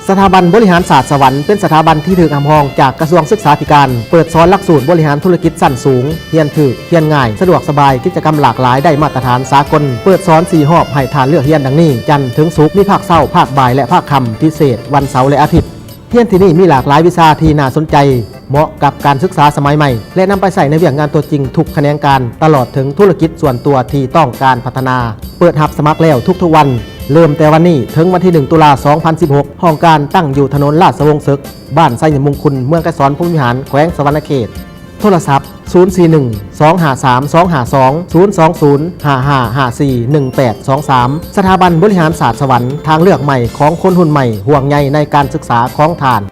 ສະຖາບັນບໍລິຫານສາດສະຫວັນ ເປັນສະຖາບັນທີ່ຖືກຮັບຮອງຈາກກະຊວງສຶກສາທິການ, ເປີດສອນຫຼັກສູດບໍລິຫານທຸລະກິດຊັ້ນສູງ, ຮຽນຖືກ, ຮຽນງ່າຍ, ສະດວກສະບາຍ, ກິດຈະກຳຫຼາກຫຼາຍໄດ້ມາດຕະຖານສາກົນ, ເປີດສອນສີ່ຮອບໃຫ້ທ່ານເລືອກຮຽນດັ່ງນີ້, ຈັນເຖິງສຸກ, ມີພາກເຊົ້າ, ພາກບ່າຍ ແລະ ພາກຄ່ຳ, ພິເສດວັນເສົາ ແລະ ອາທິດ. ຮຽນທີ່ນີ້ມີຫຼາກຫຼາຍວິຊາທີ່ໜ້າສົນໃຈ, ເໝາະກັບການສຶກສາສະໄໝໃໝ່ ແລະ ນຳໄປໃຊ້ໃນວຽກງານຕົວຈິງທຸກຂະແໜງການ, ຕະຫຼອດເຖິງທຸລະກິດສ່ວນຕົວທີ່ຕ້ອງການພັດທະນາ. ເປີດຮັບສະໝັກແລ້ວທຸກໆວັນ, ເລີ່ມແຕ່ວັນນີ້ເຖິງວັນທີໜຶ່ງ ຕຸລາ ສອງພັນສິບຫົກ, ຫ້ອງການຕັ້ງຢູ່ຖະໜົນລາຊະວົງເສິກ, ບ້ານໄຊຍະມຸງຄຸນ, ເມືອງໄກສອນພົມວິຫານ, ແຂວງສະຫວັນນະເຂດ. ໂທລະສັບ ສູນສີ່ໜຶ່ງ ສອງຫ້າສາມ ສອງຫ້າສອງ, ສູນສອງສູນ ຫ້າຫ້າຫ້າສີ່ ໜຶ່ງແປດສອງສາມ. ສະຖາບັນບໍລິຫານສາດສະຫວັນ, ທາງເລືອກໃໝ່ຂອງຄົນຮຸ່ນໃໝ່, ຫ່ວງໃຍໃນການສຶກສາຂອງທ່ານ.